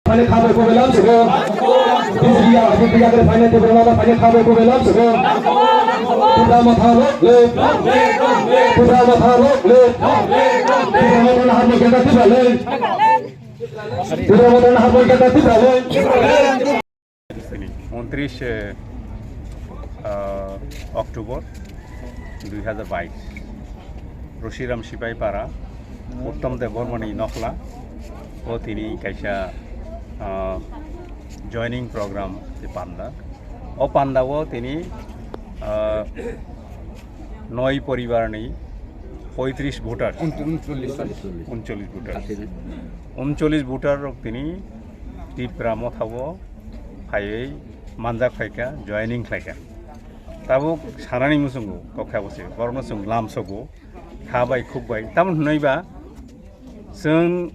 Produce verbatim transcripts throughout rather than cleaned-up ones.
Phaini khabai kubai lam sugo. Bisi ya, bisi ya, khabai phaini kubai lam, phaini khabai kubai lam sugo. Tipra Motha long live. Tipra Motha long live. Tipra Motha na harmoni kata Tipra long. Tipra Motha na harmoni kata Tipra long. Uni, ঊনত্রিশ, ah, October dui hazar bais, Roshiram Sipaipara, Uttom Debbarmani Nokhla, o tini kaisa, ah, joining program se panda. O panda o tini, ah, noi poribar ni poitris voter, Ungcholish, ungcholish voter. Ungcholish voter rok tini Tipra Motha o phaiwi manjak phaikha, joining khlaikha. Tabuk sanani muchungo kokha bose, borokno chwng lamsogo, kha bai khuk bai. Tamoni hwnwi ba chwng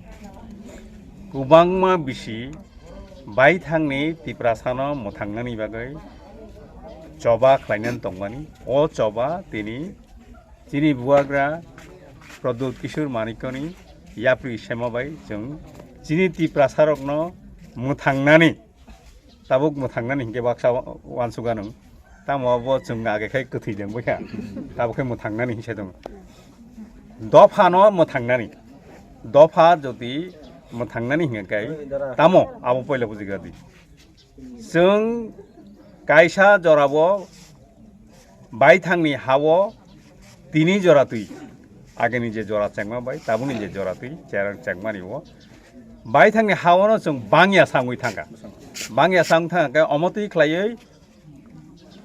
kwbangma bisi baithangni Tiprasano mwthangnani bagwi choba khlainani tongmani. O choba tini chini bubagra Pradyut Kishore Manikyani yapri sema bai chwng chini Tiprasarokno mwthangnani, tabuk mwthangnani hinkhe baksa wa-, uansukha nwng. Tamo abo chwng age khai kwthwi deng bwkha. Tabuk khe mwthangnani hinwi sai tongo. Dophano mwthangnani. Dopha jodi mwthangnani hinkhe tamo abo poila bujigwladi. Chwng kaisa jorao baithangni hao tini jora twi, agini je jora chengma bai tabukni je jora twi cherang chengmani o baithangni haono chwng bangya sangwi thangkha. Bangya sangwi thangkha khe omo twi khlaiwi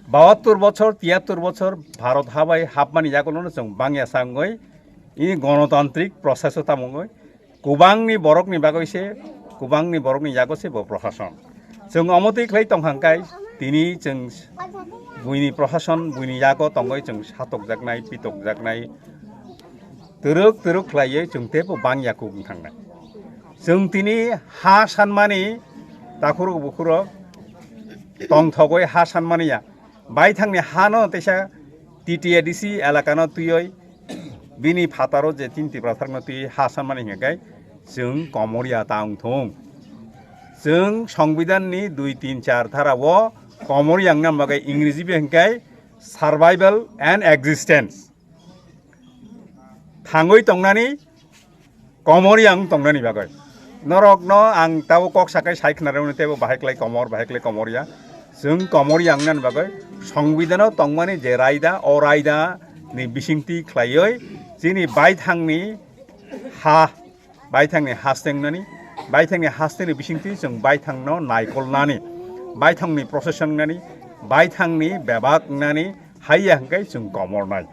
bahattor bochor, tiyattor bochor Bharat ha bai hapmani yagulono chwng bangya sangwi ini gonotantrik process o tamo wngwi kwbangni borokni bagwi se, kwbangni borokni yago se bo prohason. Chwng omo twi khlai tongkha hwnkhe tini chwng buini prohason, buini yago tongwi chwng satokjaknai, pitokjaknai, twrwk twrwk khlaiwi chwng teibo bangya kuk wng thangnai. Chwng tini ha sanmani takhurok bukhurok tongthogwi ha sanmani ya. Baithangni hano teisa T T A D C elakano twiwi bini phataro je tin Tiprasarokno twi ha sanmani hwnkhe chwng Komoriya ta wng thung. Chwng Songbidanni dui, tin, char dharao Komoriya wngna bagwi Ingreji bai hwnkhe survival and existence. Thangwi tongnani, Komoriya wng tongnani bagwi. Norokno ang tabo kok sakai sai khna rwmani teibo bahai klai komor, bahai klai Komoriya. Chwng Komoriya wngnani bagwi Songbidano tongmani je raida, o raida ni bisingtwi khlaiwi chini baithangni ha, baithangni haste wngnani, baithangni hasteni bisingtwi chwng baithangno naikolnani, baithangni procession wngnani, baithangni bebak wngnani, haiya hwnkhe chwng komornai.